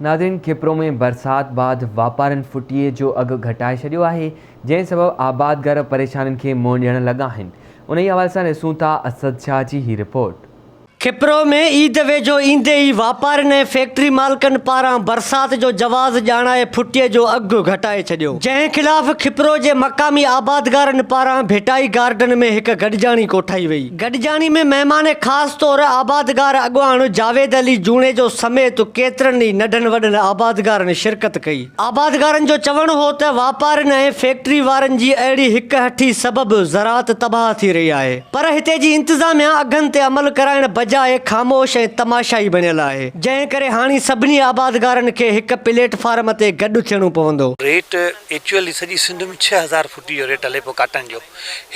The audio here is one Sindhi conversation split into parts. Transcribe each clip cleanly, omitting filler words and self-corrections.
ناظرين کپرو ۾ برسات بعد واپارين ڦٽي جو اگهه گهٽائي ڇڏيو آهي جنهن سبب آبادگار پريشانين کي منهن ڏيڻ لڳا آهن انهي حوالي سان ڏسون ٿا اسد شاهه جي هي رپورٽ. کپرو ۾ عيد ويجهو ايندي ئي واپارين ۽ فيڪٽري مالڪن پاران برسات جو جواز ڄاڻائي ڦٽي جو اگهه گهٽائي ڇڏيو، جنهن خلاف کپرو جي مقامي آبادگارن پاران ڀٽائي گارڊن ۾ هڪ گڏجاڻي ڪوٺائي وئي. گڏجاڻي ۾ مهمان خاص طور آبادگار اڳواڻ جاويد علي جوڻيجو سميت ڪيترن ئي ننڍن وڏن آبادگارن شرڪت ڪئي. آبادگارن جو چوڻ هو ته واپارين ۽ فيڪٽري وارن جي اهڙي هڪ هٺي سبب زراعت تباهه ٿي رهي آهي پر هتي جي انتظاميا اگهن تي عمل ڪرائڻ بجاء خاموش ۽ تماشائي بڻيل آهي جنهن ڪري هاڻي سڀني آبادگارن کي هڪ پليٽ فارم تي گڏ ٿيڻو پوندو. ريٽ ايڪچوئلي سڄي سنڌ ۾ 6000 فٽي جو ريٽ هلي پيو ڪاٽن جو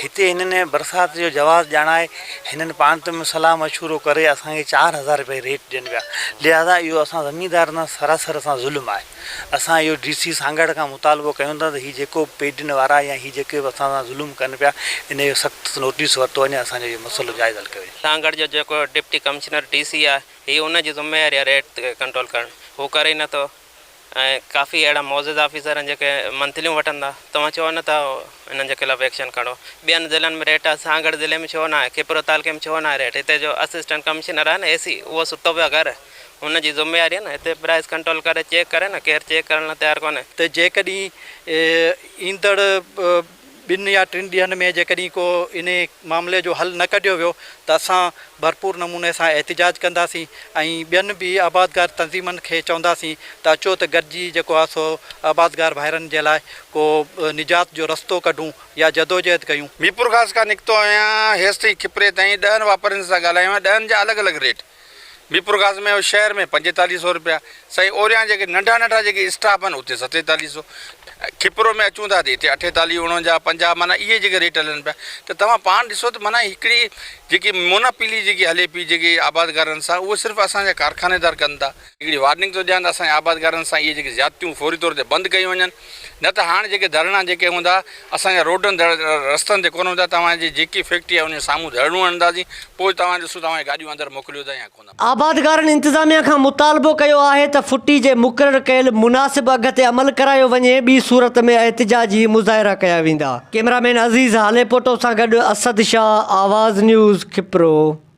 هتي هنن برسات جو جواز ڄاڻائي هنن پاڻ ۾ صلاح مشورو ڪري اسان کي 4000 رپئي ريٽ ڏين پيا لهذا اهو اسان زميندارن سان سراسر سان ظلم آهي اسان اهو ڊي سي سانگهڙ کان مطالبو ڪيون ٿا ته هي جيڪو به پيڊين وارا يا هي جيڪي به اسان سان ظلم ڪن پيا ان جو سخت نوٽيس ورتو وڃي اسان جو اهو مسئلو جائز حل ڪيو وڃي. سانگهڙ جو جيڪو ڊپٽي ڪمشنر ڊي سي آهي هي ان جي ذميواري آهي ريٽ ڪنٽرول ڪرڻ هو ڪري ئي نٿو ۽ ڪافي اهڙا معزز آفيسر آهن جيڪي منٿليون وٺن ٿا توهان ڇو نه ٿا انهن جي خلاف ايڪشن کڻو ٻين ضلعن ۾ ريٽ آهي سانگهڙ ضلعي ۾ ڇو نه آهي کپرو تعلقي ۾ ڇو نه آهي ريٽ هتي جو اسسٽنٽ ڪمشنر آهي نه اي سي اهو ستو پيو آهي گهر هن جي ذميواري آهي نه هتي پرائس ڪنٽرول ڪري چيڪ ڪري نه ڪير چيڪ ڪرڻ لاء تيار ڪونهي. ته جيڪڏهن ايندڙ ٻن يا ٽن ڏينهن ۾ جيڪڏهن ڪو انهي معاملي جو حل نه ڪڍيو ويو ته اسان ڀرپور نموني سان احتجاج ڪنداسين ۽ ٻين به آبادگار تنظيمن کي چونداسين ته اچو ته گڏجي جيڪو آهي سو آبادگار ڀائرن جي لاء ڪو نجات جو رستو ڪڍون يا جدوجهد ڪيون. ميرپورخاص کان نڪتو آهيان هيستائين کپري تائين ڏهن واپارين سان ڳالهايو آهيان ڏهن جا الڳ الڳ ريٽ. ميرپورخاص ۾ شهر ۾ 45 سو روپيا، سائين اوريان جيڪي ننڍا ننڍا جيڪي اسٽاپ آهن اتي 47 سو، کپرو ۾ اچون ٿا ته هتي 48، 49، 50 معنيٰ اهي جيڪي ريٽ هلن پيا ته توهان پاڻ ڏسو ته معنيٰ هڪڙي جيڪي موناپلي جيڪي هلي پئي جيڪي آبادگارن سان اهو صرف اسان جا ڪارخانيدار ڪن ٿا. هڪڙي وارننگ ٿو ڏيان ته اسان جي آبادگارن سان اهي جيڪي زيادتيون فوري طور تي بند ڪيون وڃن نه ته هاڻ جيڪي ڌرڻا جيڪي هوندا اسان جا روڊن رستن تي ڪونه هوندا توهان جي جيڪي فيڪٽري آهي ان جي سامهون ڌرڻو هڻنداسين پوء توهان ڏسو توهان جي گاڏيون اندر موڪليو ٿا يا ڪونه. آبادگارن انتظاميا کان مطالبو ڪيو آهي ته ڦٽي جي مقرر ڪيل مناسب اگهه تي عمل ڪرايو وڃي ٻي صورت ۾ احتجاجي مظاهرا ڪيا ويندا. ڪئميرا مين عزيز هاليپوٽو سان گڏ اسد شاهه، آواز نيوز، کپرو.